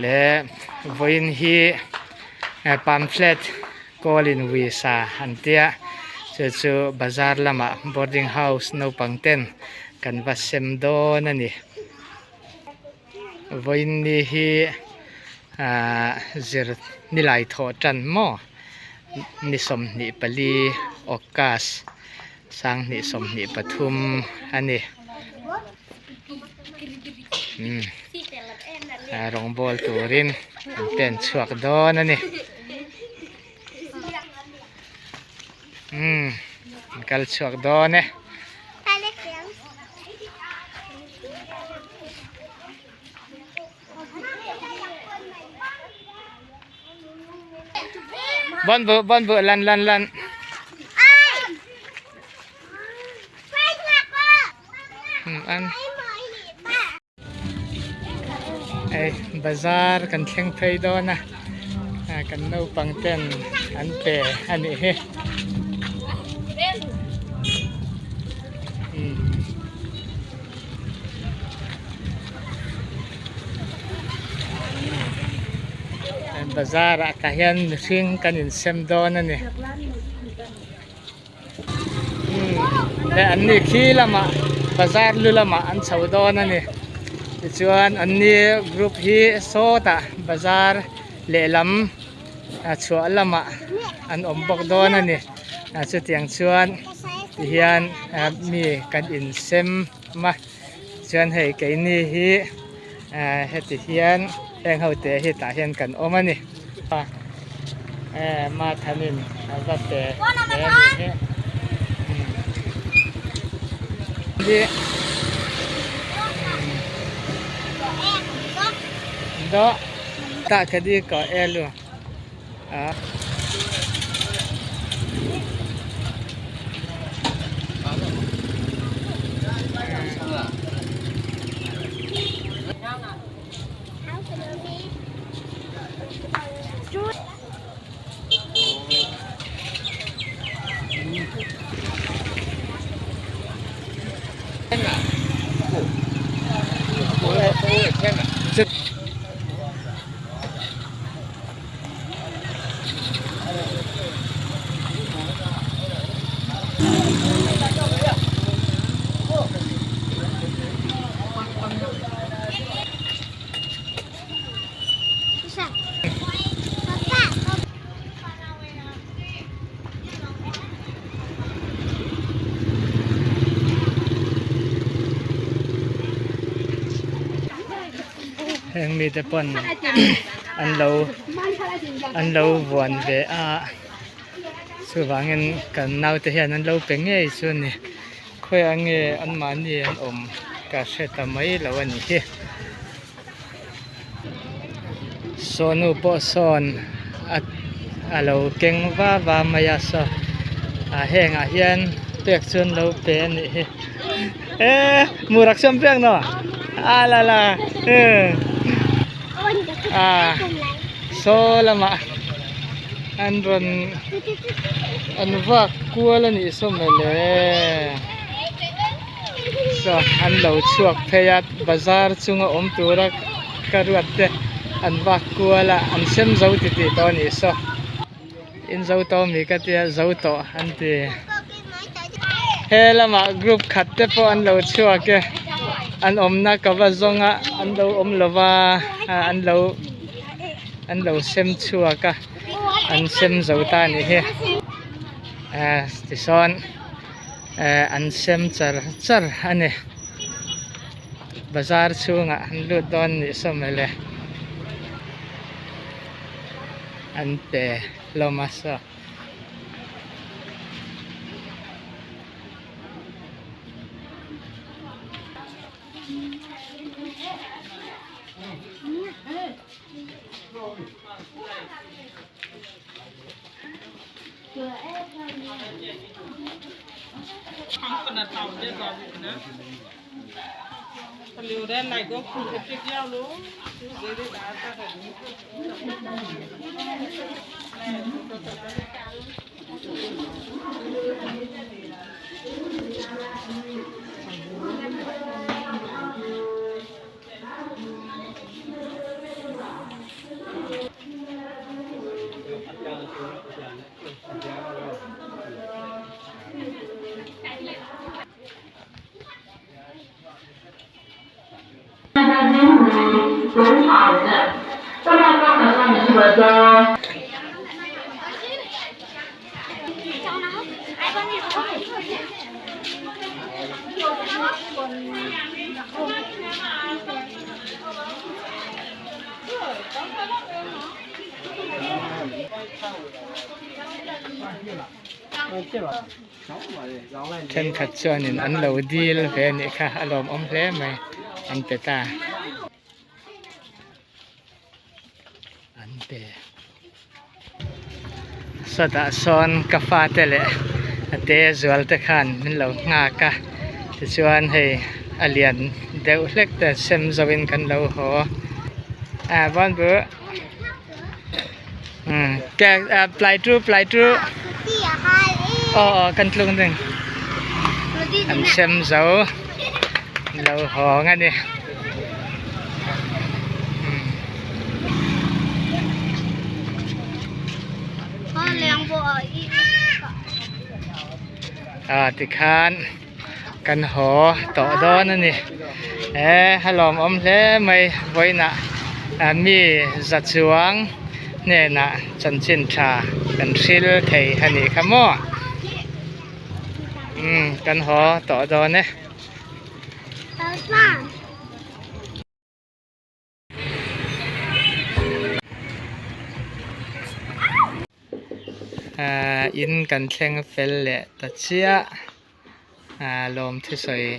Le vawiin hi pamphlet kawlin visa an tia chu chu bazar lamah boarding house naupang ten kan va sem dawn a ni vawiin ni hi ahh zir nilai thawh tan maw ni 24 august 2023 a ni. Umm rawngbawl turin an pen chhuak dawn a ni umm an kal chhuak dawn e. Bon bu bon bu lan lan lan. An hei bazar kan thleng phei dawn a kan naupang ten an pe a nih hi. Bazar ah tah hian mihring kan insem dawn a ni. Leh an ni khi lamah bazar lu lamah an chho dawn a ni tichuan an ni group hi sawtah bazar lehlam a chhuah lamah an awm bawk dawn a ni a chutiang chuan tihian mi kan insem a chuan hei keini hi heti hian heng ho te hi tah hian kan awm a ni. Eh Mathanin a va pe hle a nih hi. Do ta ka di ko elu. A. Heng mite pawn an lo an lo vuan ve a chuvangin kan naute hian an lo pe ngei chu a ni. Khawiah nge anmahni an awm ka hre ta mai lo a ni hi. Sawnu pawh sawn a a lo keng va va mai a saw a hengah hian pek chu an lo pe a nih hi eee murak siam pek naw a la la a saw lamah an rawn an vak kual a nih saw mawle saw an lo chhuak phei a bazar chunga awm tura ka ruat te an vak kual a an sem zo ti tih tawh a nih saw in zo tawh ami ka tia zo tawh an ti he lamah group khat te pawh an lo chhuak e an awmna ka va zawng a an lo awm lova an lo an lo sem chhuak a an sem zo ta a nih hi tisawn an sem char char a ni bazar chhungah an lut dawn a nih saw mawle an pe hlawm a saw. Thenkhat chuanin an lo dil ve anih kha a lawmawm hle mai an pe ta. An pe. Sawtah sawn ka fate leh a te zual te khan min lo nghak a tichuan hei a lian deuh hlek te sem zo in kan lo haw a bawn bu umm plai chu plai chu aw aw kan tlung ding an sem zo lo hawng a ni. Ah tikhan kan haw tawh dawn a ni e a lawmawm hle mai vawiinah mi za chuang hnenah chanchin tha kan hril thei a nih kha maw umm kan haw tawh dawn e. Ahh in kan thleng fel leh ta chiah ahh lawm thusawi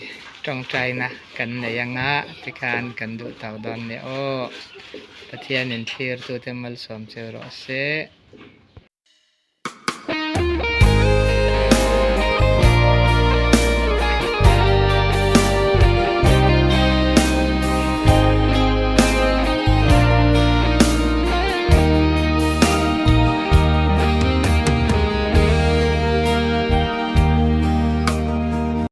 tawngtaina kan nei anga tikhan kan duh tak dawn nia aw Pathianin thlir tute malsawm cheu rawh se.